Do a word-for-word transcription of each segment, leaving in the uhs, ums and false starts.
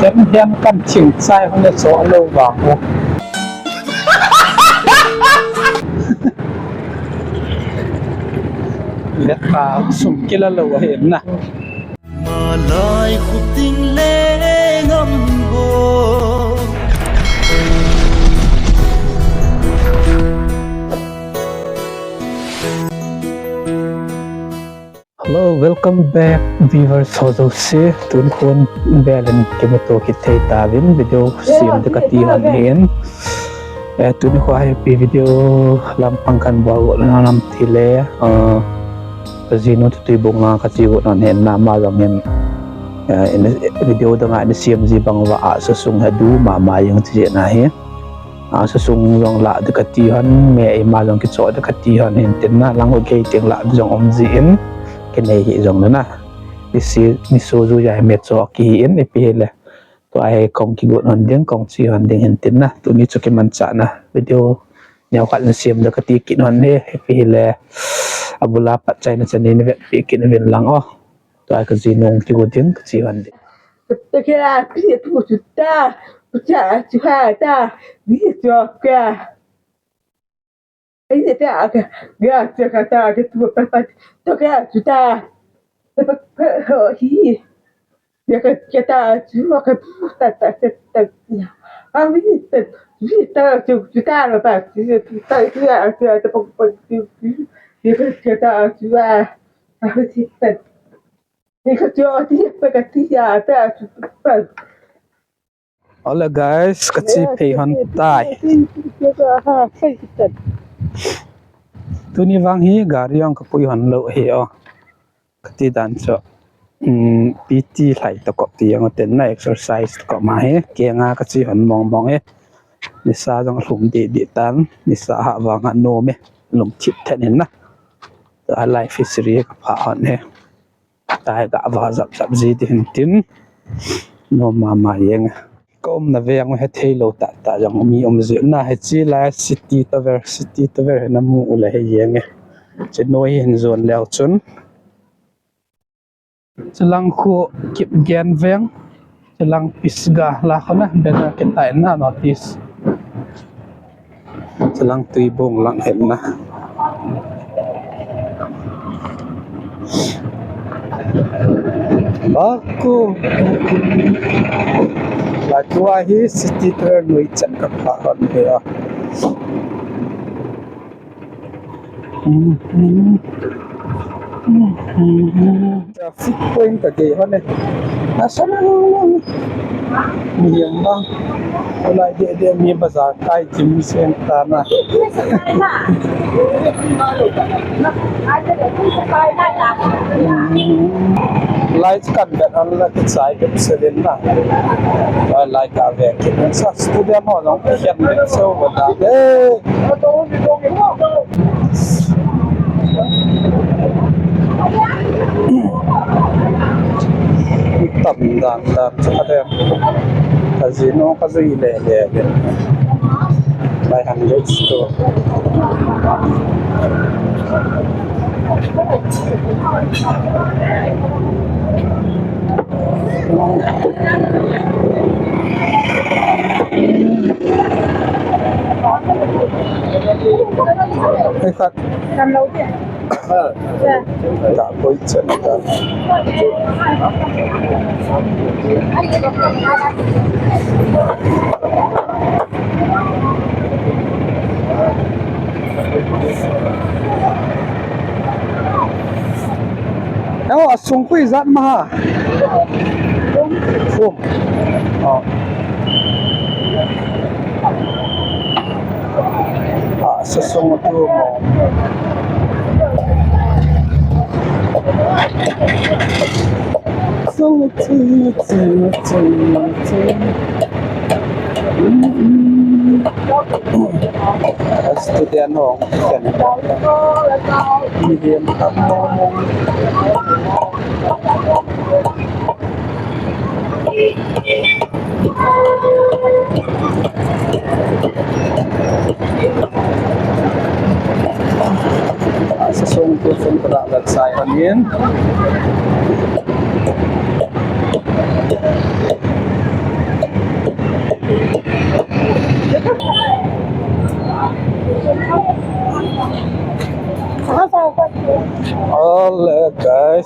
Hian kan thing chai hung le so lo vang u. Leta sum kila lo ahi na. Malai khuting le ngam bo. Hello, welcome back, viewers ho jouse. Tun khun belin kimuto kit thei tauvin video sem ding kati hon ahin. Eh, tuni kho happy video lampang kan bol got na nam ti le, eh, ka jinu tu Tuibung lang ka che got na ahin, ama jong hin, eh, in video dang a in sem ji bang uva, ah, sasung hi du mama jeng ti jeh na hi. Ah, sasung jong lah ding kati hon, me ima jong kichoh ding kati hon, hintin na, lang ho gei teng lah ding jong um jin, kinei hi jong na. Nisi, niso ju jai me choh kihi in, ipi hile. Tua hi kong kigot hon ding, kong che hon ding hintin na. Tuni chu kimanchah na video neo khat in sem ding kati kit hon hi, ipi hile. Abul a pat chai na chan in vetpi kit uvin lang o. Tua ka jinu kigot ding, ka che hon ding. Kila pia tu tu ta, pucha tu ha ta, ni tu ka. Ai ta ka, ga ta ka ta ka tu pa pa, tu ka tu ta. Pa pa ho hi. Ya ka ka ta tu ka ta ta ta ta. Ami ta, mi ta tu tu ta lo pa, tu tu ta tu ya tu ya ta pa pa tu tu. Ya ka ka ta tu a. Ami ta. Hola guys, ka che phei hon tai. Tuni vang hi gari jong ka pui hon lou hi o. Kati dan chu, um, P T lhai tokop ti jong ten na, exercise tokop ma hi. Kenga ka che hon mong mong e. Nisa jong lhum deh deh tan, nisa ha vang a nom e. Lum thip then hin na. Tua lai fishery ka phah hon hi. Tua hi ga va jap jap ji ti hintin. Nom mama jeng. Ka umna veng u he thei lou tah tah jong mi um ji na, hiche lai City Tower, City Tower hi na mu u le he jeng e. Che noi hin jon leu chun. Chulang khu Kipgen veng. Chulang Pisgah la khona banner kitai na notice. Chulang Tuibung lang hin na. Baku. Lai tua hi City Tour noi chan ka phah hon hi a. Traffic point ka gei hon e. Asa na na na. Mi jeng bang. Lai deh deh mi bazar kai jim sen ta na. Lai kan bet an la kichai bet seven na. Lai ka ve ki sa student ho jong khen bet so ba da. Tam dan dan chu ka dem. Ka jinu ka jui le le le. Lai hundred store. Hei khat. Ka koi chen ka. Eo, asung khu ijat ma ha. Fum. Oh. Ah, sasung tu mo. Sung tu, tu, tu, tu. Student ho, student. Mihem tam mo mo. Sasung tu sung pada website amin.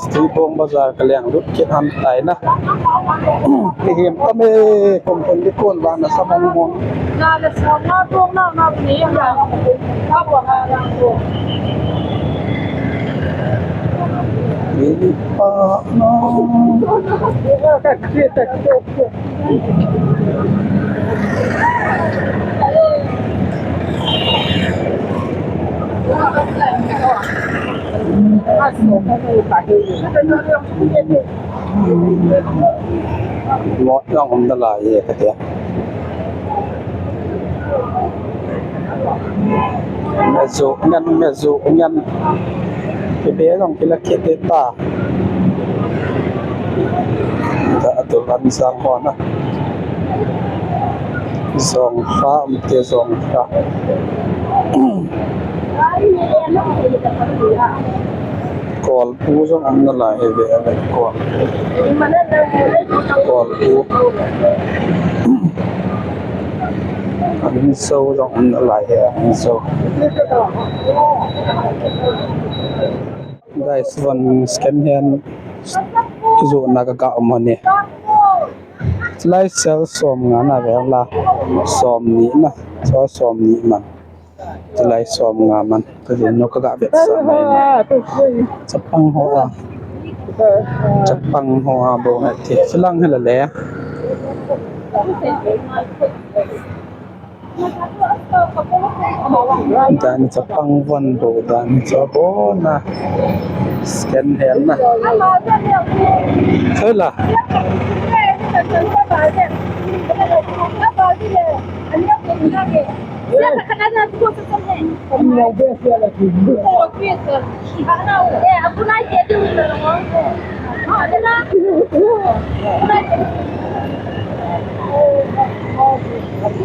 Tuibong bazar ka leng lut kit han tai na. Ni him kame, kom kon di kon ba na sa bang bang. Ni pa na. Mo jong um nalai e ka tia. Me ju ngen, me ju ngen. Ibe jong kila kit ta. Ka atu van sang ho na. Jong kha, um te jong kha. Kolpu jong um nalai hi ve, ve kol. Kolpu. An so jong um nalai hi, an so. Guys, von second hand kijona ka ga um ani. Chulai sale som nga na ve la, som ni na, so som ni man. Chulai som nga man. Ka jona ka ga vet sa mai na. Chapang ho a. Chapang ho a bo na ti. Silang hala le. Dan chapang von bo, dan chapang na. Second hand na. Hola.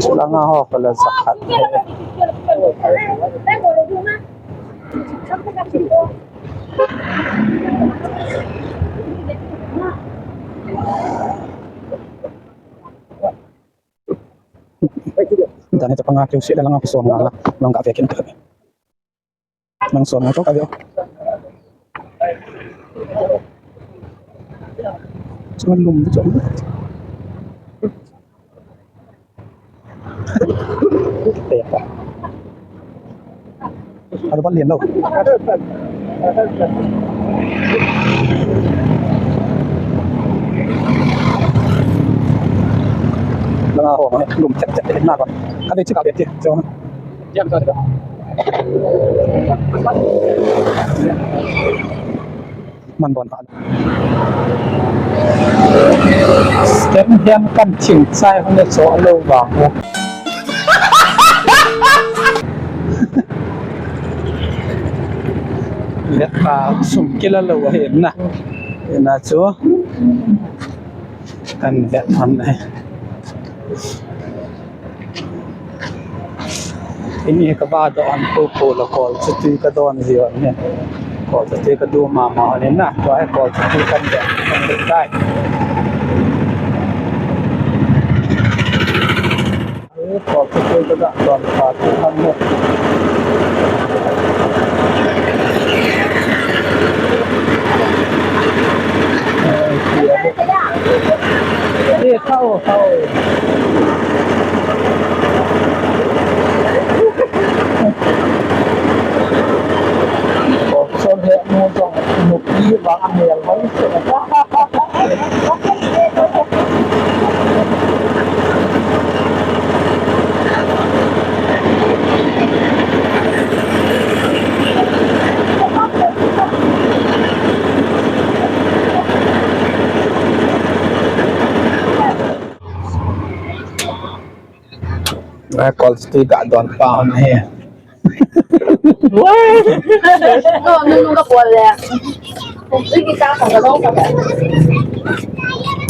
Chulanga ho pala sakhat. Dan hi chapang a keu se da lang a kisom nga la. Nang ka ve kin ka. Nang som nga to ka ve. Chuma lum chum. Te pa. Alo ban lien lo. Langa ho, lum chet chet na kon. Ka dei chi ka be ti, jo. Man bon ha. Second hand kan ching chai hung le so lo vang ho. Vet ka sum kila lo ahi na. Ina chu kan vet han ahi. Ini ka va doh an pu pu la kol chu tui ka don ji on ne. Kol chu tui ka du ma ma on na. Tua kol chu tui kan de kan de tai. Kol chu tui ka ga don pa chu han ne. Ê, thao, thao. Ủa, sao thế, mua dòng một ký vàng ăn nhiều quá. Kol chu tui ga don pa hon ahi. Wah. No, nunung ka bol le. Tui kita ka ka lo ka.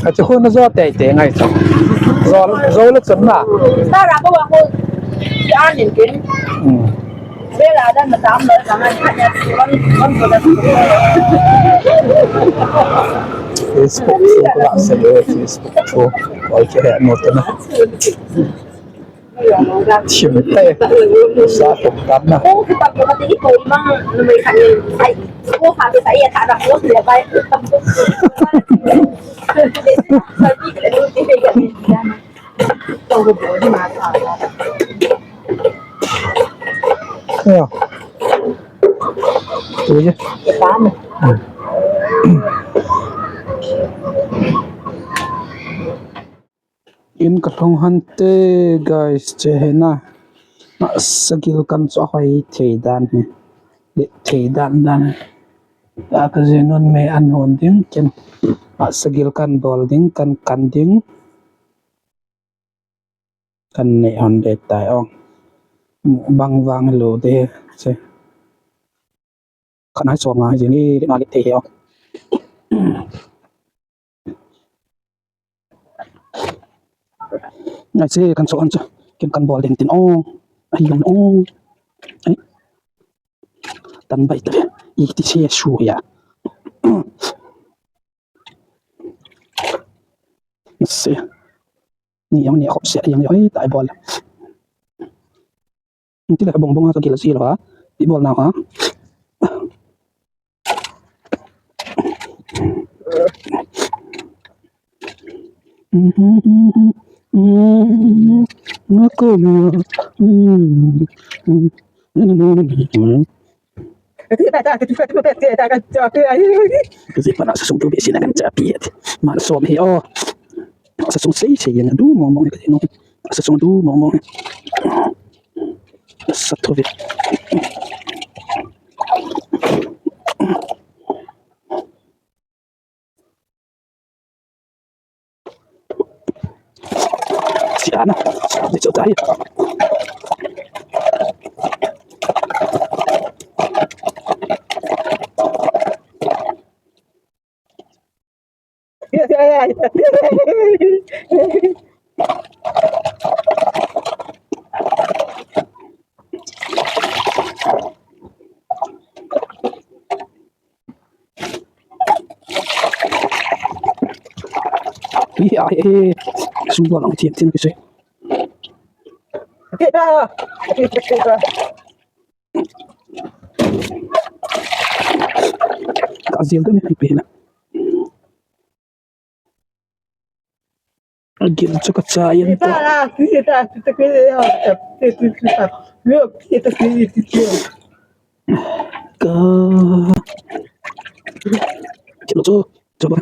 Achu khu na jo tei tei ngai chu. Jo, jo le chun na. Ta ra ko wa ko. Ya nin kin. Hmm. Facebook chu ka la se le, Facebook chu. Oi, che he mo te na. Thim te. Sa ko tam na. Ayo. Tu je. In kalhung hante, guys, che hena. Sagil kan chu ahoi thei dan hi. Thei dan dan. Aka Jenun me an hon ding ken. Sagil kan bol ding, kan kan ding. Kan nei hon de tai ong. Bang vang lo de se. Kan ai som ngai jing ni, na le te he ong. Ngai se kan so an cha. Ken kan bol ding tin ong. Ai ong. Ai. Tan bai ta. I ti se su ya. Se. Ni yang ni khop se yang ni oi tai bol. Ti le bong bong ha ka gil si lo ha. Ti bol na ha. Na ko mi. Kasi pa na sa sung tu besi na kan chapi et. Ma som he o. Sa sung sei sei yang du mong mong kasi no. Sa sung du mong mong. Sa tu be. Siana, siana, siana. Ih, ai, eh, sungguh lang tiap tiap kisai. Ka zil tu ni pi na. Agil chu ka chai an ta. Ka. Kilo chu, chu ba.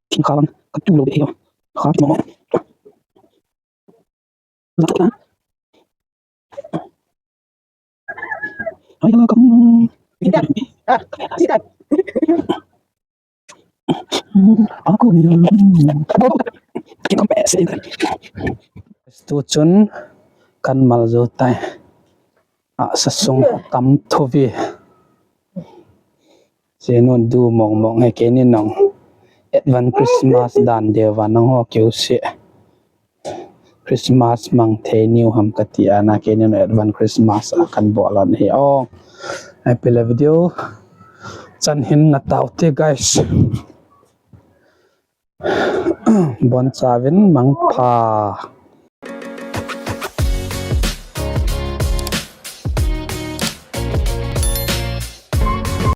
King khalang, katu lo de yo. Kha mo. Ai la kam. Sita. Ah, sita. Aku ni. King kam pe se. Tu chun kan mal jo tai. A, sa sung tam thuvi. Jenun du mong mong he keini nong. Advance Christmas dan deu va nong ho keu se. Christmas mang thei niu ham kati a na keini nong Advance Christmas a kan bol an hi o. Happy le video. Chan hin nga tau te guys. Bon chavin mangpha.